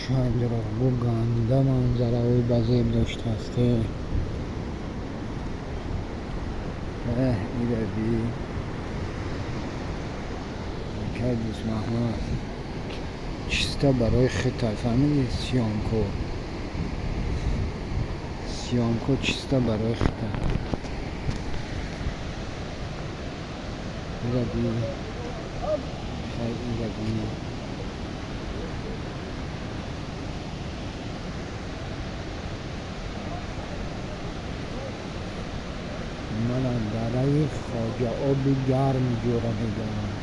Шанҷроғгӯ ганда манзараҳои ба зеб доштааст. Эҳ, ира би, акай Дӯстмаҳмад, чиста барои хитай, фаҳмидӣ? Съёмко, съёмко чиста барои хитай. Ира би, хай, ира би. Мана дараи Хоҷаоби Гарм ҷора мегӯянд.